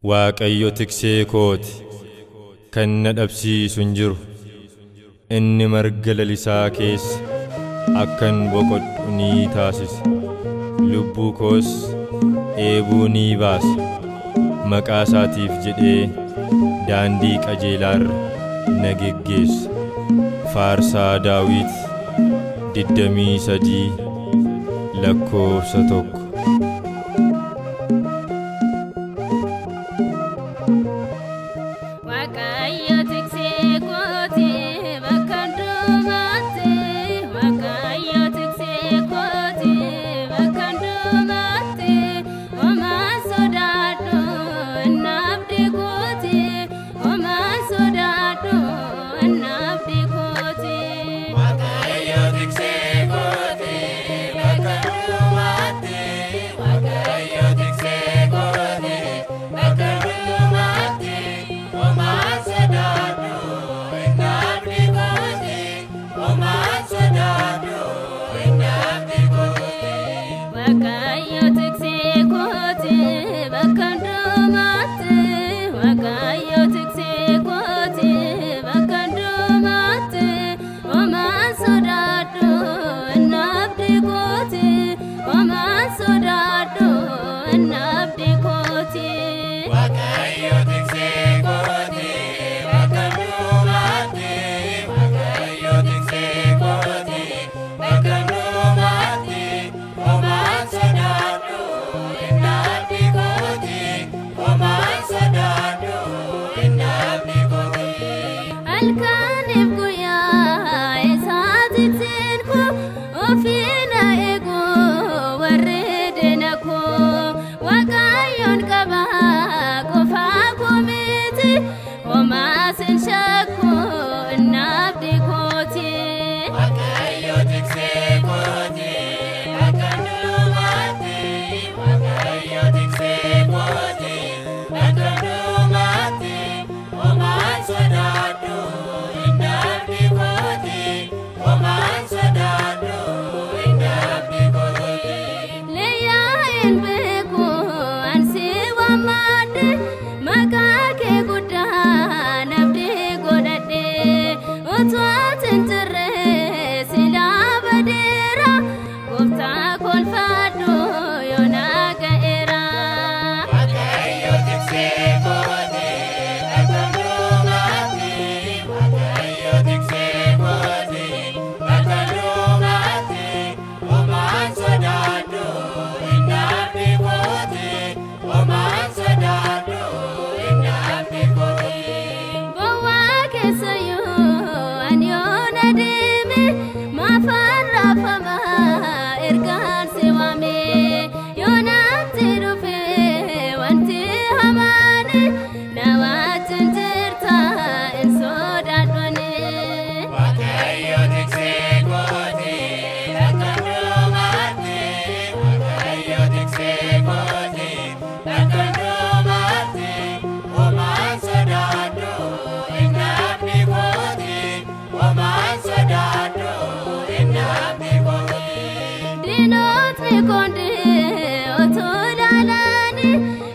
Waaqayyo tiksee kooti, kan na dhabsiisu hin jiru. Inni marga lalisaa keessa akkan boqodhu ni taasisa. Lubbuu koos eebuu ni baasa. Maqaa isaatiif jedhee daandii qajeelaarra na geggeessa. Faarsaa Daawit 23 lakkoofsa 1. Waaqayyo tiksee kooti bakka hundumaatti. Waaqayyo tiksee kooti bakka hundumaatti. Homaan sodaadhu inni abdii kooti. Homaan sodaadhu inni abdii kooti. Waaqayyo tiksee kooti bakka hundumaatti. Waaqayyo tiksee kooti bakka hundumaatti. Homaan sodaadhu inni abdii kooti. Homaan sodaadhu inni abdii kooti. Waaqayyo tiksee kooti bakka hundumaatti. Waaqayyo tiksee kooti bakka hundumaatti. Homaan sodaadhu inni abdii kooti. Homaan sodaadhu inni abdii kooti. Waaqayyo tiksee kooti bakka hundumaatti. Waaqayyo tiksee kooti bakka hundumaatti. Homaan sodaadhu inni abdii kooti. Homaan sodaadhu inni abdii kooti. Halkaniif guyyaa isaa tikseen koo ofii na eegu warri diina koo. Waaqayyoon qaba qofaa koo miti homaas hin shakku inni abdii kooti. Waaqayyo tiksee kooti bakka hundumaatti. Waaqayyo tiksee kooti bakka hundumaatti. Homaan sodaadhu inni abdii kooti. Homaan sodaadhu inni abdii kooti. Leeyyaa hin beeku ansi waammadhe maqaa kee guddaa abdii godhadhe. Utuu ati hin jirre silaa badeera gooftaa kolfadhu yoona ga'eera. Waaqayyo tiksee kooti bakka hundumaatti. Waaqayyo tiksee kooti bakka hundumaatti. Homaan sodaadhu inni abdii kooti. Homaan sodaadhu inni abdii kooti. Bowwaa keessayyuu ani yoon adeeme maafaan raafama ergaan si waame. Yoo natti dhufe wanti hamaan na wajjin jirta hin sodaadhu ani. Waaqayyo tiksee kooti bakka hundumaatti. Waaqayyo tiksee kooti bakka hundumaatti. Homaan sodaadhu inni abdii kooti. Homaan sodaadhu inni abdii kooti. Diinotni koondee otoo ilaalanii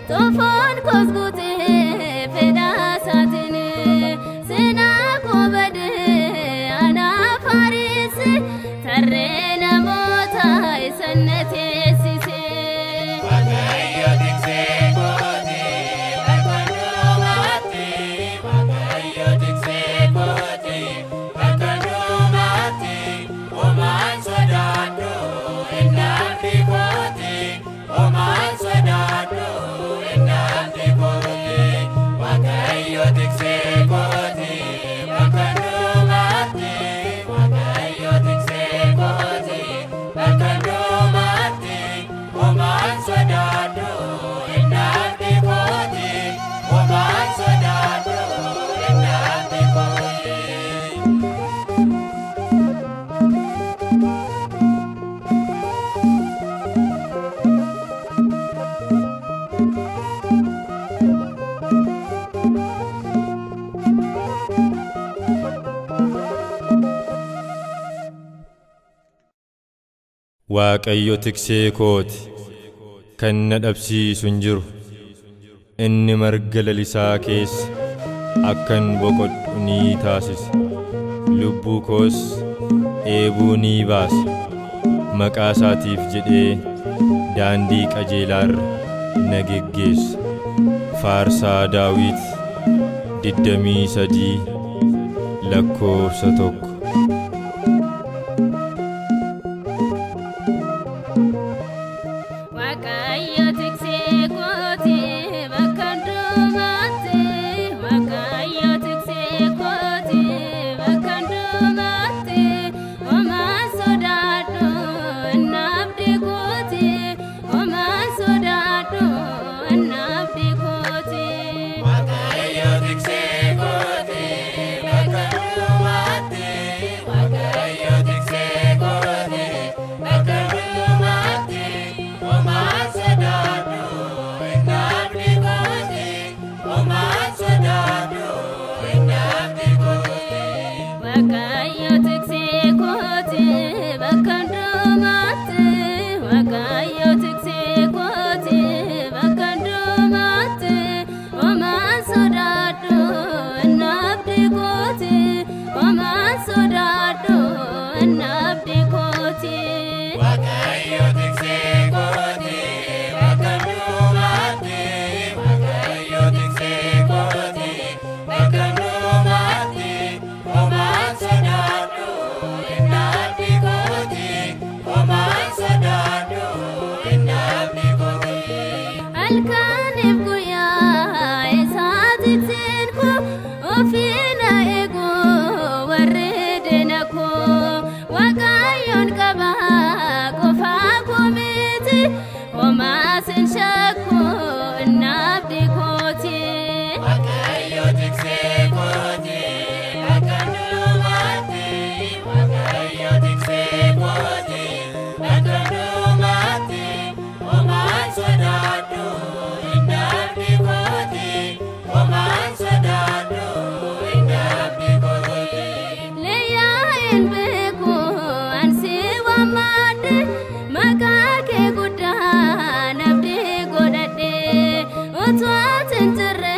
xoofoon koos guutee fedha isaatiin seenaa koo badee anaaf haarise tarree namoota isa na teessise. Waaqayyo tiksee kooti bakka hundumaatti. Waaqayyo tiksee kooti bakka hundumaatti. Homaan sodaadhu inni abdii kooti. Homaan sodaadhu inni abdii kooti. Waaqayyo tiksee kooti bakka hundumaatti. Waaqayyo tiksee kooti bakka hundumaatti. Homaan sodaadhu inni abdii kooti. Homaan sodaadhu inni abdii kooti. Waaqayyo tiksee kooti, kan na dhabsiisu hin jiru. Inni marga lalisaa keessa akkan boqodhu ni taasisa. Lubbuu koos dheebuu ni baasa. Maqaa isaatiif jedhee daandii qajeelaarra na geggeessa. Faarsaa Daawit 23 lakkoofsa 1. Waaqayyo tiksee kooti bakka hundumaatti. Waaqayyo tiksee kooti bakka hundumaatti. Homaa sodaadhu inni abdii kooti. Homaa sodaadhu inni abdii kooti. Waaqayyo tiksee kooti bakka hundumaatti. Waaqayyo tiksee kooti bakka hundumaatti. Homaa sodaadhu inni abdii kooti. Homaa sodaadhu inni abdii kooti. Waaqayyo tiksee kooti bakka hundumaatti. Waaqayyo tiksee kooti bakka hundumaatti. Homaa sodaadhu inni abdii kooti. Homaa sodaadhu inni abdii kooti. Waaqayyo tiksee kooti bakka hundumaatti. Waaqayyo tiksee kooti bakka hundumaatti. Homaa sodaadhu inni abdii kooti. Homaa sodaadhu inni abdii kooti. Halkaniif guyyaa isaa tikseen koo ofiina eegu warri diina koo. Waaqayyoon qaba qofaa koo miti homaa sin shakku inni abdii kooti. Waaqayyo tiksee kooti bakka hundumaatti. Waaqayyo tiksee kooti bakka hundumaatti. Homaa sodaadhu inni abdii kooti. Homaa sodaadhu inni abdii kooti. Leeyyaa beeku ansi waammadhe maqaa kee guddaa abdii godhadhe utuu ati hin jirre